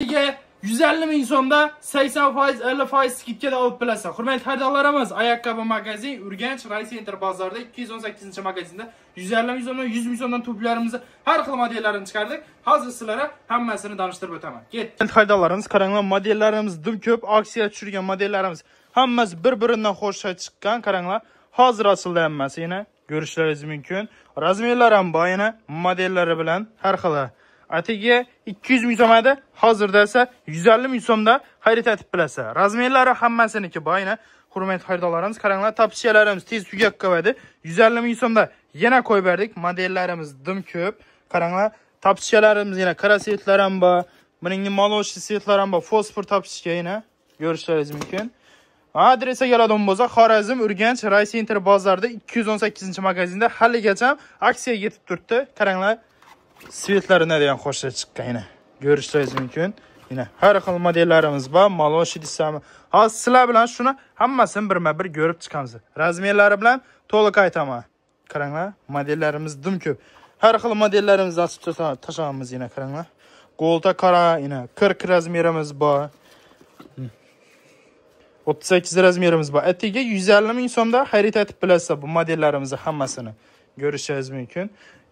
150 ming so'mda 80%, 50% skidkada olib bilasan. Hurmatli xaridorlarimiz, ayaqqobi magazin Urganch Raycenter bozorida 218-magazinda 150 ming so'mdan 100 ming so'mdan tublarimizni har xil modellarini chiqardik. Hozir sizlarga hammasini tanishtirib o'taman. Ketdik. Xaridorlarimiz, qaranglar, modellarimiz dim ko'p, aksiya tushirgan modellarimiz hammasi bir-biridan xo'sh chiqqan, qaranglar. Hozir ochildi hammasi, yana ko'rishlaringiz mumkin. Razmerlar ham bor, yana modellari bilan har xil. Atiga 200 ming so'm edi, hozirda esa 150 ming so'mda xarid etib bilasiz. Razmerlari hammasiniki bor, yana hurmatli xaridorlarimiz, qaranglar, topshiyalarimiz tez tugab qoladi. 150 ming so'mda yana qo'yib berdik. Modellarimiz dim ko'p. Qaranglar, topshiyalarimiz yana qora svetlar ham bor, buning moloshi svetlar ham bor, fosfor topshiya yana ko'rishlaringiz mumkin. Adresa keladigan bo'lsa, Xorazm Urganch Raycenter bozorida 218-magazinda haligacha aksiya yetib turibdi. Qaranglar, svetlari degan xo'shla chiqqan, yana ko'rishingiz mumkin. Yana har xil modellarimiz bor, maloshi desami. Hozir sizlar bilan shuni hammasini birma-bir ko'rib chiqamiz. Razmerlari bilan to'liq aytaman. Qaranglar, modellarimiz dim ko'p. Har xil modellarimizni ochib tashlaymiz yana, qaranglar. Qo'lta qora, yana 40 razmerimiz bor. 38 razmerimiz bor. Atiga 150 ming so'mda xarid etib bilasiz bu modellarimizni hammasini ko'rishingiz mumkin.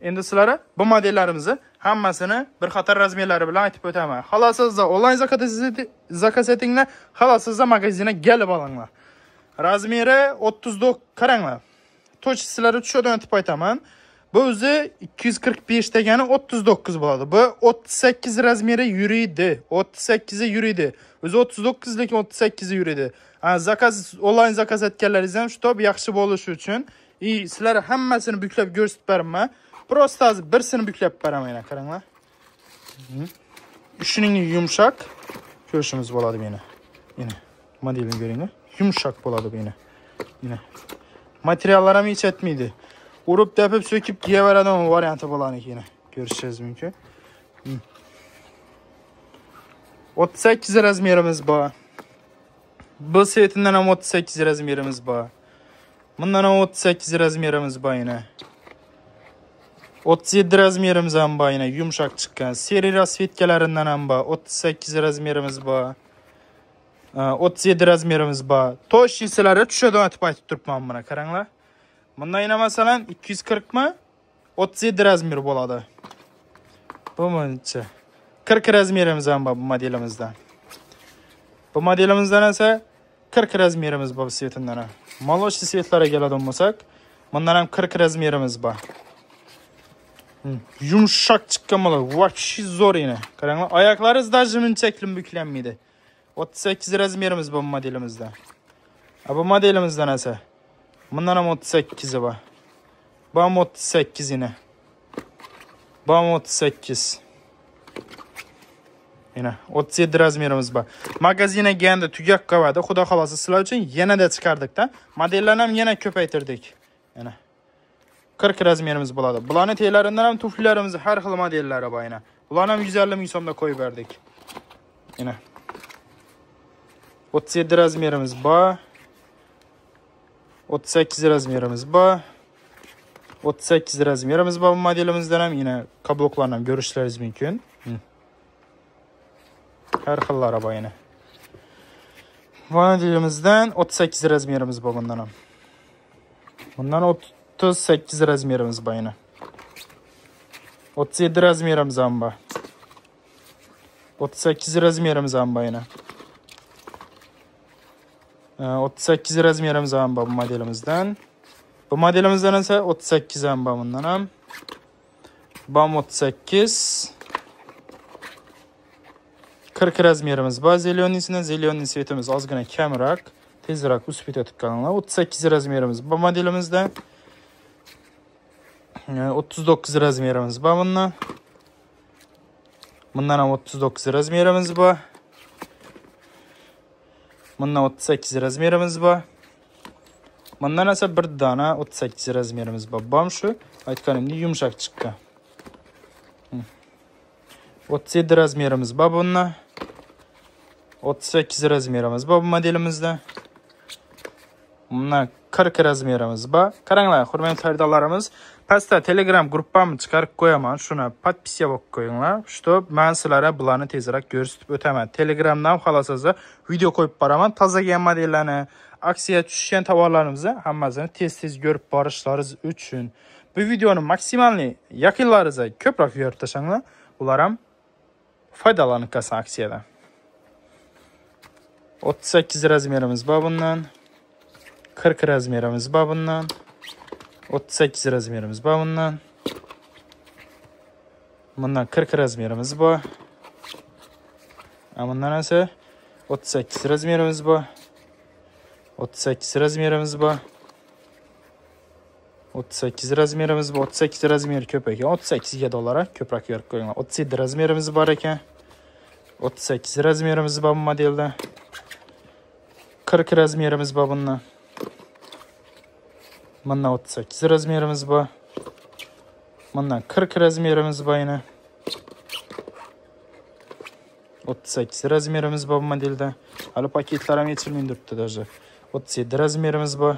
Endi sizlarga bu modellarimizni hammasini bir qator razmerlari bilan aytib o'taman. Xolasizda onlayn zakaz etinglar, xolasizda magazinga kelib olinglar. Razmeri 39, qaranglar. To'ch sizlarga tushadigan aytib aytaman. Bu o'zi 245 degani 39 bo'ladi. Bu 38 razmeri yuriydi. 38 yuriydi. O'zi 39 lekin 38 yuriydi. Zakaz onlayn zakaz etganlaringiz ham shu yaxshi bo'lishi uchun sizlar hammasini buklab ko'rsatib beraman. Prosta hozir birsini buklab beraman, yana qaranglar. Shuning yumshoq ko'rishimiz bo'ladi meni. Yana modelini ko'ringlar. Yumshoq bo'ladi bu yana. Yana materiallar ham hech etmaydi. Urib tepib so'kib kiyaveradigan varianti bo'ladi yana. Ko'rishingiz mumkin. 38 razmerimiz bor. Bu setinden ham 38 razmerimiz bor. Bundan ham 38 razmerimiz bor yana. 37 razmerimiz ham bor, yana yumshoq chiqqan. Seri rasvetkalaridan ham bor. 38 razmerimiz bor. 37 razmerimiz bor. Tosh sizlarga tushadi aytib aytib turibman mana, qaranglar. Bundan yana masalan 240 mi? 37 razmer bo'ladi. Bu muncha. 40 razmerimiz ham bor bu modelimizda. Bu modelimizdan esa 40 razmerimiz bor svetindan ham. Moloshi svetlarga keladigan bo'lsak, bundan ham 40 razmerimiz bor. Yumshoq chiqqan bo'ladi. Вообще zo'r yana. Qaranglar, oyoqlaringiz даже munchaklim buklanmaydi. 38 razmerimiz bor bu modelimizda. Bu modelimizdan esa bundan ham 38 bor. Bu ham 38 yana. Bu ham 38. Yana 37 razmerimiz bor. Magazinga kelganda tugab qoladi. Xudo xolasa sizlar uchun yanada chiqardik-da. Modellarni ham yana ko'paytirdik. Yana 40 razmerimiz bo'ladi. Bularni telaridan ham tuflilarimiz har xil modellari bor yana. Bularni ham 150 ming so'mda qo'yib berdik. Yana 37 razmerimiz bor. 38 razmerimiz bor. 38 razmerimiz bor bu modelimizdan ham. Yana kabloklarni ham ko'rishlaringiz mumkin. Har xillari bor yana. Modelimizdan 38 razmerimiz bor bundan ham. Bundan 38 razmerimiz bor yana. 37 razmerimiz ham bor. 38 razmerimiz ham bor yana. 38 razmerimiz ham bor bu modelimizdan. Bu modelimizdan esa 38 ham bor bundan ham. Bu ham 38. 40 razmerimiz bor. Zelenisidan zeleniy svetimiz ozgina kamroq, tezroq uspet etib qolinglar. 38 razmerimiz bu modelimizda. 39 razmerimiz bor bundan. Bundan ham 39 razmerimiz bor. Bundan 38 razmerimiz bor. Bundan esa bir dona 38 razmerimiz bor. Bu ham shu aytganimdek yumshoq chiqqan. 37 razmerimiz bor bundan. 38 razmerimiz bor bu modelimizda. Bundan 40 razmerimiz bor. Qaranglar, hurmatli xaridorlarimiz, Pastda Telegram gruppamni chiqarib qo'yaman. Shuni podpisa bo'lib qo'yinglar. Shtob men sizlarga bularni tezroq ko'rsatib o'taman. Telegramdan xohlasangiz video qo'yib boraman. Toza kelgan modellarni, aksiya tushgan tovarlarimizni hammasini tez-tez ko'rib borishlaringiz uchun. Bu videoni maksimalni yaqinlaringizga ko'proq yuborib tashlanglar. Ular ham foydalanib qolsin aksiyadan. 38 razmerimiz bor bundan. 40 razmerimiz bor bundan. 38 razmerimiz bor bundan. Bundan 40 razmerimiz bor. Bundan esa 38 razmerimiz bor. 38 razmerimiz bor. 38 razmerimiz bor. 38 razmer ko'p ekan. 38 ga dollara ko'proq yorib qo'yinglar. 37 razmerimiz bor ekan. 38 razmerimiz bor bu modelda. 40 razmerimiz bor bundan. Bundan 38 razmerimiz bor. Bundan 40 razmerimiz bor yana. 38 razmerimiz bor bu modelda. Hali paketlar ham yechilmay turibdi даже. 37 razmerimiz bor.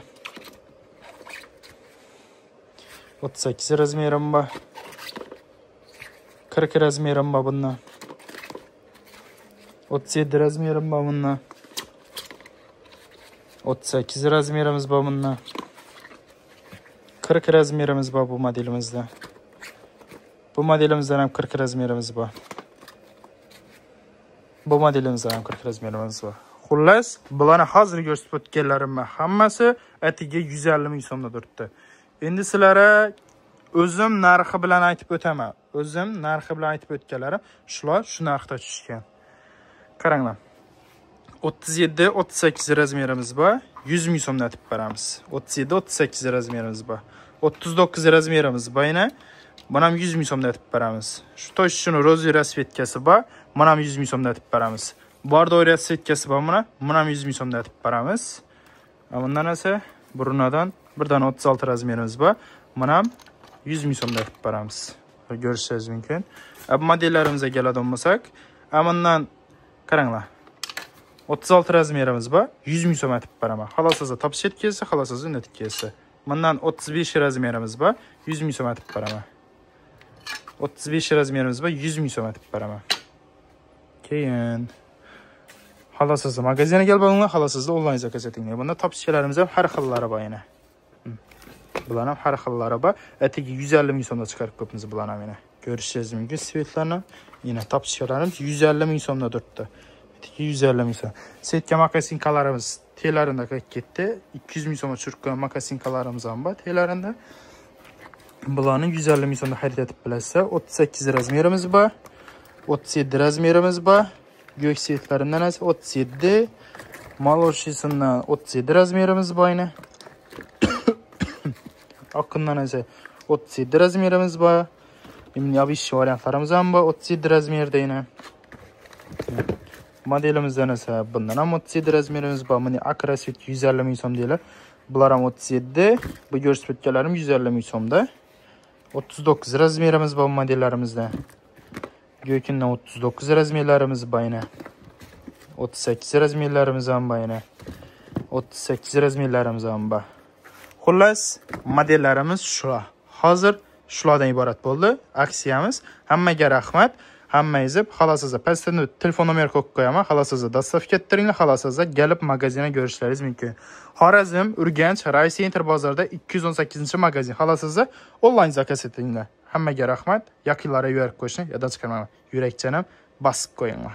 38 razmerim bor. 40 razmerim bor bundan. 37 razmerim bor bundan. 38 razmerimiz bor bundan. 40 razmerimiz bor bu modelimizda. Bu modelimizdan ham 40 razmerimiz bor. Bu modelimizdan ham 40 razmerimiz bor. Xullas, bularni hozir ko'rsatib o'tganlarimning hammasi atiga 150 ming so'mda turibdi. Endi sizlarga o'zim narxi bilan aytib o'taman. O'zim narxi bilan aytib o'tganlarim shular shu narxda tushgan. Qaranglar. 37 38 razmerimiz bor. 100 ming so'mdan aytib beramiz. 37 38 razmerimiz bor. 39 razmerimiz bor yana. Buni ham 100 ming so'mdan aytib beramiz. Shu tosh shuni rozi rasvetkasi bor. Buni ham 100 ming so'mdan aytib beramiz. Bordoy rasvetkasi bor buni. Buni ham 100 ming so'mdan aytib beramiz. Bundan esa burnadan birdan 36 razmerimiz bor. Buni ham 100 ming so'mdan aytib beramiz. Ko'rishingiz mumkin. Bu modellarimizga keladigan bo'lsak, bundan qaranglar. 36 razmerimiz bor. 100 ming so'm aytib beraman. Xolosizda topish kelsa, xolosizda unetib kelsa. Bundan 35 razmerimiz bor. 100 ming so'm aytib beraman. 35 razmerimiz bor. 100 ming so'm aytib beraman. Keyin xolosizda magazinga kelib olinglar, xolosizda onlayn zakaz etinglar. Bunda topishlarimiz ham har xillari bor yana. Bular ham har xillari bor. Atigi 150 ming so'mda chiqarib qo'yibmiz bularni ham yana. Ko'rishingiz mumkin svetlarni. Yana topishlarimiz 150 ming so'mda turibdi. 250 ming so'm. Setka makasinkalarimiz telarında qaytib ketdi. 200 ming so'mga tushirib qo'ygan makasinkalarimiz ham bor telarında. Bularni 150 ming so'mda xarid etib bilasizlar. 38 razmerimiz bor. 37 razmerimiz bor. Gök setlaridan esa 37, maloshisidan 37 razmerimiz bor yana. Oqindan esa 37 razmerimiz bor. Endi abish variantlarimiz ham bor 37 razmerda yana. Modelimizdan esa bundan ham 37 razmerimiz bor. Mana ak rasvet 150 ming so'm deyiladi. Bular ham 37. Bu ko'rsatib o'tganlarim 150 ming so'mda. 39 razmerimiz bor modellarimizda. Gökünden 39 razmerlarimiz bor yana. 38 razmerlarimiz ham bor yana. 38 razmerlarimiz ham bor. Xullas, modellarimiz shular. Hozir shulardan iborat bo'ldi aksiyamiz. Hammaga rahmat. Hammangizni xohlasangiz pastda telefon nomeri qo'yib qo'yaman. Xohlasangiz dostavka ettiringlar, xohlasangiz kelib magazinda ko'rishlaringiz mumkin. Xorazm, Urganch, Ray Center bozorida 218-magazin. Xohlasangiz onlayn zakaz etinglar. Hammaga rahmat. Yaqinlarga yuborib qo'yishni yoddan chiqarmanglar. Yurakchani bosib qo'yinglar.